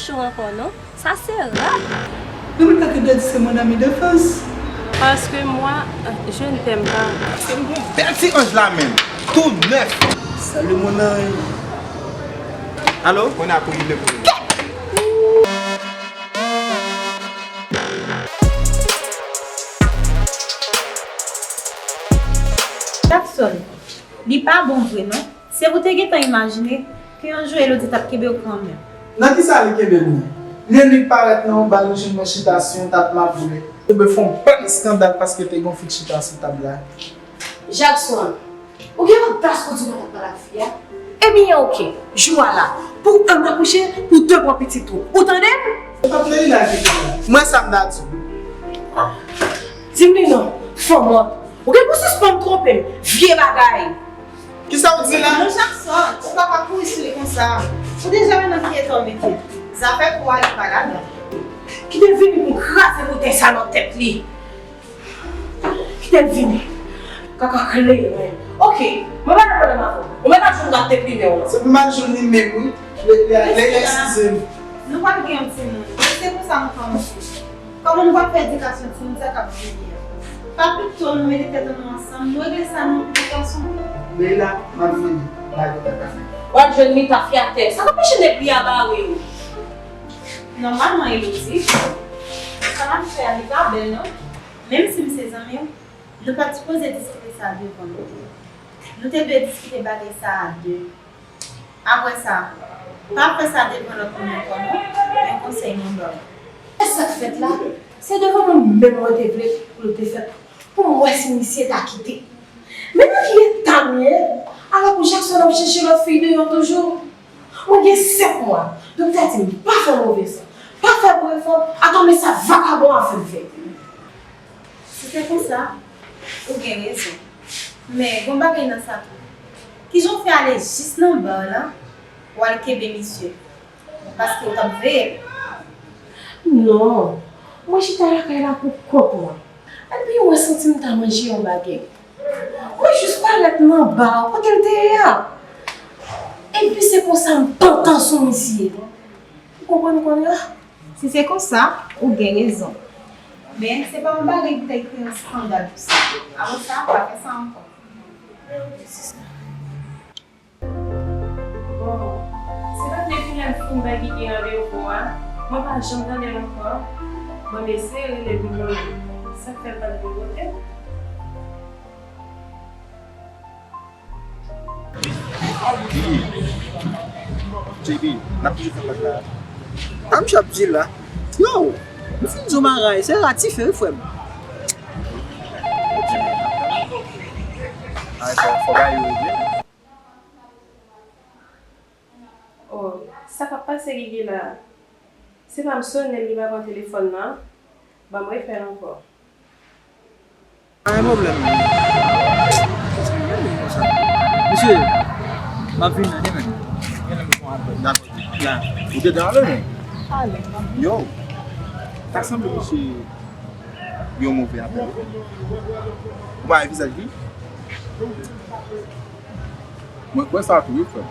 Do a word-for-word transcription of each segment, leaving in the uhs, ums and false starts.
Chou ankò non. Sa se rap. Nan mwen ka ki dwe di se mon ami d'enfance. Parce que moi, je ne t'aime pas. Se yon bèl ti anj la menm. Tou nèf. Salut mon ange. Alo? Mwen a pou li de pou li. Jackson, li pa bon vre non. Se pou te gentan imajine ke yon jou Elodie t ap kenbe w kanmenm. Nan kisa li kenbe m nan? Lè li parèt nan yon bal, li jwenn mwen chita sou yon tab m ap boule. Ebyen fè yon bann eskandal paske te gen yon fi k chita sou tab la. Jackson, ou gen odas pou di w pa t ap pale ak fi a? Ebyen oke, jou a la, pou w ann akouche, pou w te pran pitit ou. Ou tande m? Se pa t Leila ki te la. Mwen sa m ta di w. Di m li non, fanm wont. Ou gen pou sispann twonpe m, vye bagay. Kisa w di la? Non Jackson, ou pa ka kouri sou li konsa. Ou deja wè nan ki eta w mete l. Zafè kou a li pa ladan. Kite l vini pou m kraze bouton sa nan tèt li. Kite l vini. Kaka kleren. Oke, mwen pa nan pwoblèm avè w. Ou mèt al jwenn gad te plimen w lan. Se pou m al jwenn li menm wi. Leila, eskize m. Nou pral gen yon timoun. Se konsa nou kòmanse. Kòman nou pral fè edikasyon timoun sa k ap vini an? Pa pito nou mete tèt nou ansanm, nou regle sa nou pitit gason. Leila, m ap vini. Lage tafya. W ap jwenn li tafya atè. Sa k ap peche nèg li a bare w? Nòmalman, Elodie, sa n ap fè a, li pa bèl non. Menm si m se zanmi w, nou pa t sipoze diskite sa devan nou. Nou te dwe diskite bagay sa a de. Apre sa, pa fè sa devan lòt moun ankò non, yon konsèy mwen ba w. E sa k fèt la, se devan mwen menm mwen te vle pou l te fèt, pou m wè si misye ta kite. Men nan ki eta m ye, alò pou Jackson ap chèche lòt fi deyò toujou. Mwen gen sèt mwa, doktè di m pa fè move san, pa fè move san, atò men sa vakabon a fè m fè. Si se konsa, ou gen rezon. Men, gon bagay nan sa tou. Kijan w fè ale jis nan bar la, w al kenbe misye? Paske w t ap veye l. Non, mwen chita lakay la pou kont mwen. Epi mwen santi m ta manje yon bagay. Mwen jis parèt nan bar kote l te ye a. Epi se konsa m pantan sou misye. Ou konprann kounye a? Si se konsa, ou gen rezon. Men, se pa yon bagay ki ta kreye yon eskandal pou sa. Apre sa, pa fè sa ankò. Bon, se pa t depi lè m fin bay Gigi randevou a, mwen pa janm tande l ankò. Mwen eseye rele pou m jwenn li. Sa k fè l pa t vin kote m? J B, n ap toujou fè prank la. A, misye ap di la. Yo, m fin di w bagay, se ratife wi, frè m. Ay, fò, fò bagay yo regle. Oh, sa k ap pase Gigi la? Se pa m sone l, li pa pran telefòn nan. Ban m refè l ankò. Pa gen pwoblèm. Mesye, m ap vin nan demen. Dakò. La. Ou te ale menm? Ale. Yo, ta sanble misye yon move apèl. Ou pa wè vizaj li? Mwen kwè sa tou wi, frè m.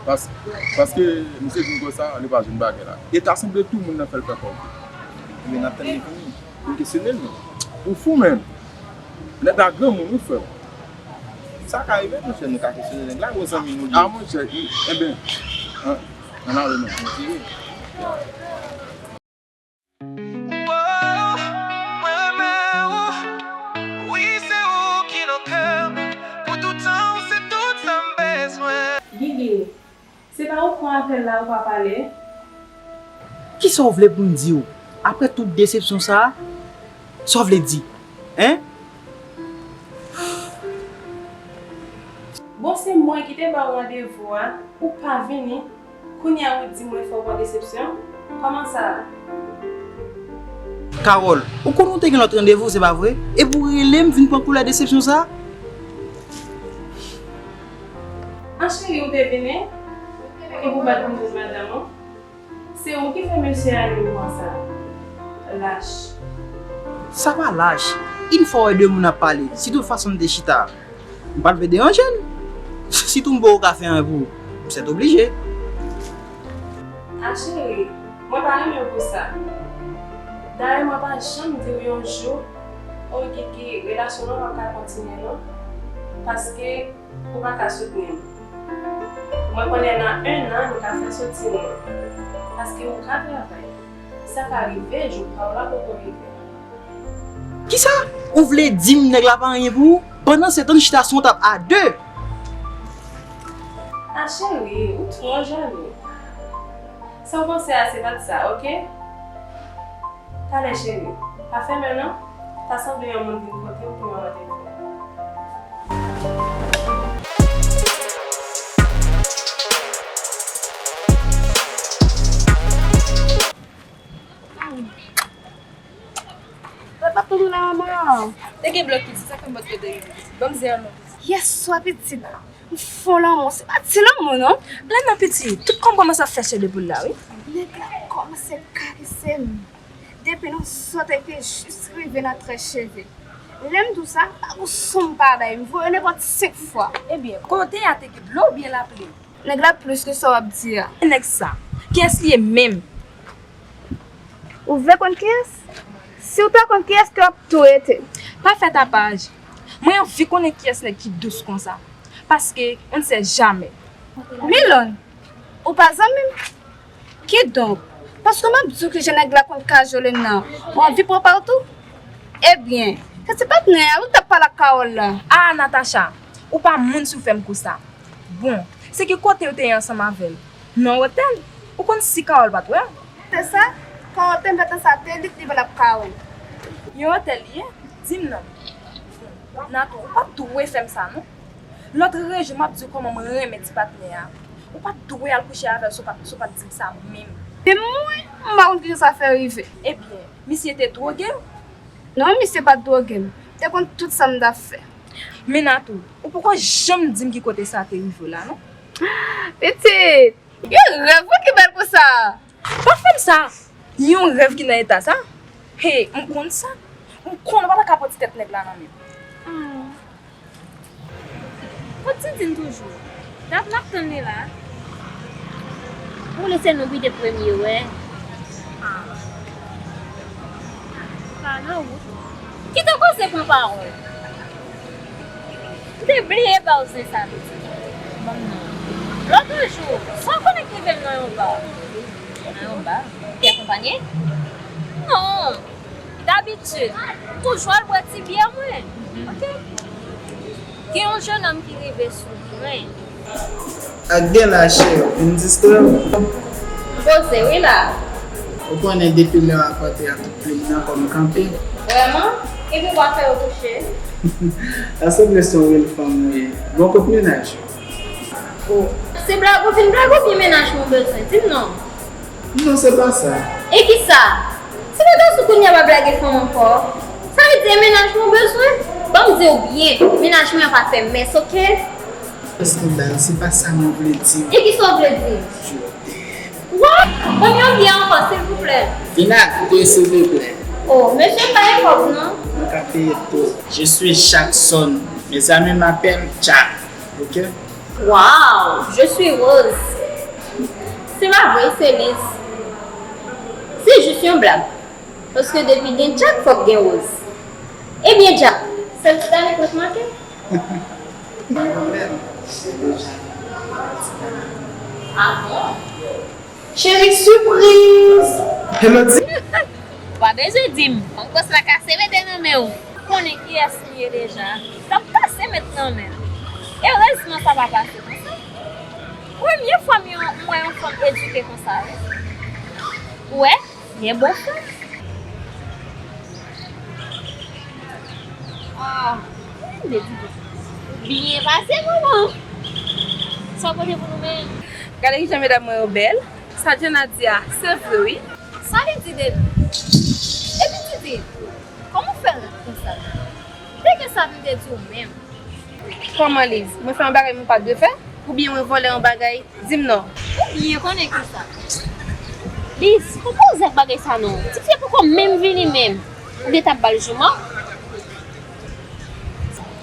Pas-, paske misye vin konsa, li pa jwenn bagay la. E ta sanble tou moun nan fè l fè kòb. Men n ap tann li vini. Ou kesyone l menm. Ou fou menm. Nèg la granmoun wi frè m. Sa ka rive monchè, nou ka kesyone nèg la, gwo zanmi nou li. A monchè, i, enben, an, ann ale menm. Mwen renmen ou. Wi, se ou ki nan kè m. Pou toutan, ou se tout sa m bezwen. Gigi, se pa ou pran apèl la ou pa pale? Kisa w vle pou m di w? Apre tout desepsyon sa a, sa w vle di? Hein? Bon, se mwen ki te ba w randevou a, ou pa vini. Kounye a ou di mwen fè w pran desepsyon? Kòman sa? Carole, ou konnen w te gen lòt randevou, se pa vre? Epi w rele m vin pran koulè desepsyon sa? An cheri, ou te vini? Epi w pa t konn di madanm ou? Se ou ki fè mesye a di m konsa. Lach. Sa pa lach. Yon fwa w wè de moun ap pale, sitou fason m te chita a, m pa t vle deranje l. Sitou m poko ka fè anyen pou ou, m sètoblije. A cheri, Mwen pa renmen w pou sa. Dayè, mwen pa janm di w yon jou, o Gigi, relasyon nou p ap ka kontinye non, paske ou pa ka soutni m. Mwen konnen nan en an, nou ka fè soti nou, paske ou ka travay. Sa ka rive, jou pa w la poko rive. Kisa? Ou vle di m nèg la pa anyen pou ou? Pandan se tan n chita sou yon tab a de. Ah, cheri, ou twò jalou. Sa w panse a, se pa t sa, oke? Talè, cheri, pa fèmen non. Ta sanble yon moun vin kote w pou yon randevou. Lòt la toujou la, manman. Te gen blòk ki di sa ke m pot kote rive. Ban m zen an non. Yèswa pitit, m fon lanmou. Se pa ti lanmou non. Lè nan piti, tout kòm kòmanse ap fè chè de poul la, wi. Nèg la kòmanse karese m. Depi nou sot epi jis rive nan trè cheve. Lè m di w sa, pa gon son m pa bay. M voye nenpòt senk fwa. Ebyen, kote a te gen dlo oubyen lapli? Nèg la plis ke sa w ap di a. Nèg sa, kiyès li ye menm? Ou vle konn kiyès? Si w ta konn kiyès ke w ap tou rete. Pa fè tapaj. Mwen anvi konnen kiyès nèg ki dous konsa. Paske, on ne sait jamais. Milon, ou pa zanmi m? Kidonk, paske m ap di w ke jan nèg la konn kajole m nan, ou anvi pran pa w tou? Ebyen, se ti patnè a wi k t ap pale ak Carole la. Ah, Natacha, ou pa moun si w fè m kou sa. Bon, se ki kote w te ye ansanm avè l? Nan otèl? Ou konn si Carole pa t wè w? Se sa, kan otèl m fè tan sa te li k te pale ak Carole. Yon otèl li ye? Di m non. Natou, ou pa t dwe fè m sa non. Lòt rejou m ap di w kòman mwen renmen ti patnè a. Ou pa t dwe al kouche avè l si w pa t, si w pa t di m sa menm. Menm mwen, m pa konn kijan sa fè rive. Ebyen, misye te dwoge w? Non, misye pa t dwoge m. Te konn tout sa m t ap fè. Men Natou, ou poko janm di m ki kote sa te rive w la non. Pitit, yon rèv wi ki bèl konsa. Pa fè m sa! Yon rèv ki nan eta sa? Hey, m konn sa. M konn ou pa ta ka pran ti tèt nèg la nan men m. Ah. Kot Didine toujou? Dat m ap tann li la. Ou lese nou vide premye, wè. Ah. Sa nan wout. Kite koze pran pawòl. M te bliye ba w zen sa pitit. Ban m non. Lòt jou, sa w konnen k rive m nan yon ba? Nan yon ba? Ou te akonpanye? Non. Dabitid, m toujou al bwè ti byè mwen. Oke? Gen yon jennonm ki rive sou mwen. Ak gen la chè, vin distrè w. M poze wi la. Ou konnen depi lè w ak Audrey a tout plim nan kò m kanpe. Vrèman? Epi w pa fè yo kouche? Sa sanble se yon rèl fanm ou ye. Bon, kot mennaj ou? Oh. Se blag ou fin blag oubyen mennaj mwen w bezwen? Di m non. Non, se pa sa. E kisa? Se pa ta sou kounye a w ap lage fanm ankò? Sa vle di e mennaj mwen w bezwen? Ban m di w byen, mennaj mwen an pa fè mès, oke? Eskandal, se pa sa mwen vle di. E kisa w vle di? Je t'aime. What? Ban m yon byè ankò, silvouplè. Vin ak de, silvouplè. Oh, mesye, m pa gen kòb, non. Mwen ka peye tou. Je suis Jackson. Mes amis m'appellent Jack. Ok? Wow, je suis Rose. Se pa vre, se Liz. Se jis yon blag. Paske depi gen Jack, fòk gen Rose. Ebyen, Jack, sèl ti dame k ret manke. Ah bon? Cheri, sipriz! Hello, di. Ou pa bezwen di m. Fanm gòs la kase mete nan men w. Ou konnen kiyès li ye deja. Sa p kase met nan men l. Erezman sa pa pase konsa. Premye fwa m yon, m wè yon fanm edike konsa, wi. Ou wè? Byen bon fanm. Ah, m te di byen pase, manman. Sa w pote pou nou menm? Gade kijan medam mwen yo bèl. Sa Jenna di a, se vre, wi. Sa li di de nou? Epi Didine, kòman w fè rèd konsa? M te gen sa pou m te di w menm. Kòman, Liz? Mwen fè yon bagay mwen pa dwe fè? Oubyen mwen vòlè yon bagay? Di m non. Ou byen konnen kisa. Liz, pa poze ak bagay sa non. Ti fi a poko menm vini menm. Ou gen t ap ba l jouman?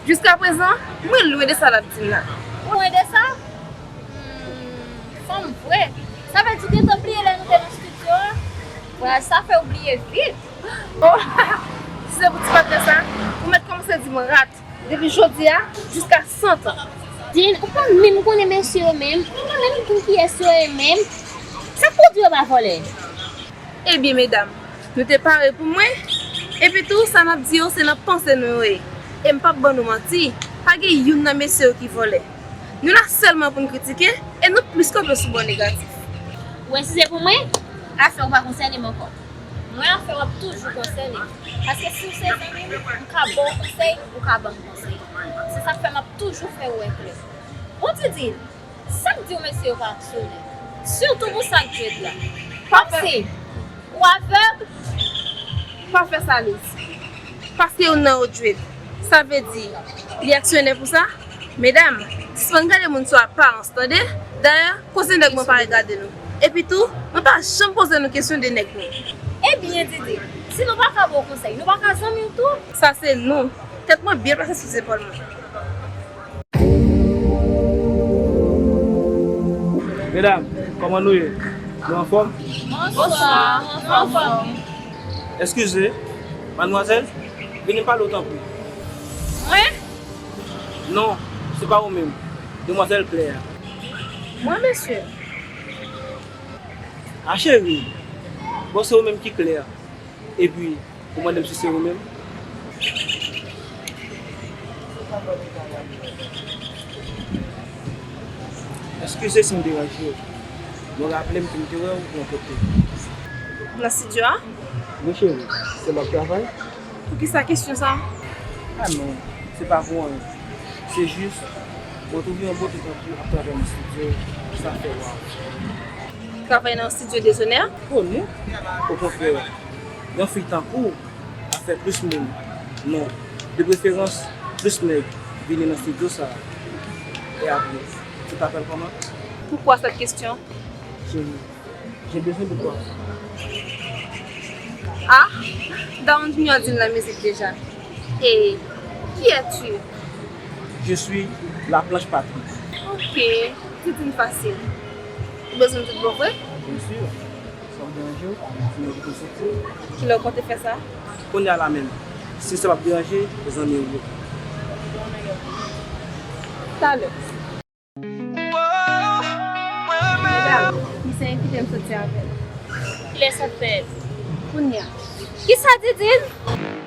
Jiskaprezan, mwen lwen de sa l ap di m la. Ou lwen de sa? Hmm, fanm vre. Sa vle di w gentan bliye lè nou te nan estidyo a? Ah, sa fè w bliye vit. Oh, si se pou ti patnè sa, ou mèt kòmanse di m rat. Depi jodi a, jiska san tan. Din, ou pa menm konnen mesye yo menm, ou pa menm konn kiyès yo ye menm. Sa k pwodui yo pa vòlè? Ebyen, medam, nou te pare pou mwen. Epi tou, sa n ap di yo, se nan panse nou yo ye. E m p ap ban nou manti, pa gen youn nan mesye yo ki vòlè. Nou la sèlman pou n kritike, e nou plis kanpe sou bò negatif. Ou wè, si se pou mwen, afè w pa konsène m ankò. Mwen, afè w ap toujou konsène m. Paske si w se zanmi m, m ka ba w konsèy, ou ka ban m konsèy. Se sa k fè m ap toujou fè w wè klè. Bon, Didine, sa k di w mesye yo pa aksyonè? Sitou pou sa k dwèt la. Kòmsi ou avèg? Pa fè sa, Liz. Paske youn nan yo dwèt, sa vle di li aksyonè pou sa? Medam, sispann gade moun sou aparans, tande? Dayè, koze nèg mwen pa regade nou. Epi tou, mwen pa janm poze nou kesyon de nèg mwen. Ebyen, Didi, si nou pa ka ba w konsèy, nou pa ka zanmi w tou? Sa se nou. Tèt mwen byen plase sou zepòl mwen. Medam, kòman nou ye? Nou anfòm? Bonswa, anfòm. Eskize, madmwazèl, vini m pale w tanpri. Mwen? Non, se pa ou menm. Demwazèl Klè a. Mwen, mesye? A cheri, bon, se ou menm ki Klè. Epi, ou mande m si se ou menm? Eskize si m deranje w. Mwen raple m ke m te wè w yon kote. Nan estidyo a? Wi, cheri, se la w ap travay? Poukisa kesyon sa? A non, se pa pou anyen. Se jis, mwen twouve yon bote tankou w ap travay nan estidyo, sa fè waw. Travay nan estidyo dezonè? O non, okontrè. Yon fi tankou w ap fè plis moun non. De preferans, plis nèg vini nan estidyo sa a. E apre, tu t'appelles comment? Pourquoi cette question? Cheri, j'ai besoin de toi. Ah, Down Junior di l nan mizik deja. Et qui es-tu? Je suis la planche Patrick. Ok, Didine fasil. Ou bezwen m di l bon vre? Byen si. Sa w deranje w, si nou kite soti. Kilè w konte fè sa? Kounye a la menm. Si sa p ap deranje zanmi w yo. Talè. Medam, misye envite m soti avè l. Kilè sa fèt? Kounye a. Kisa, Didine?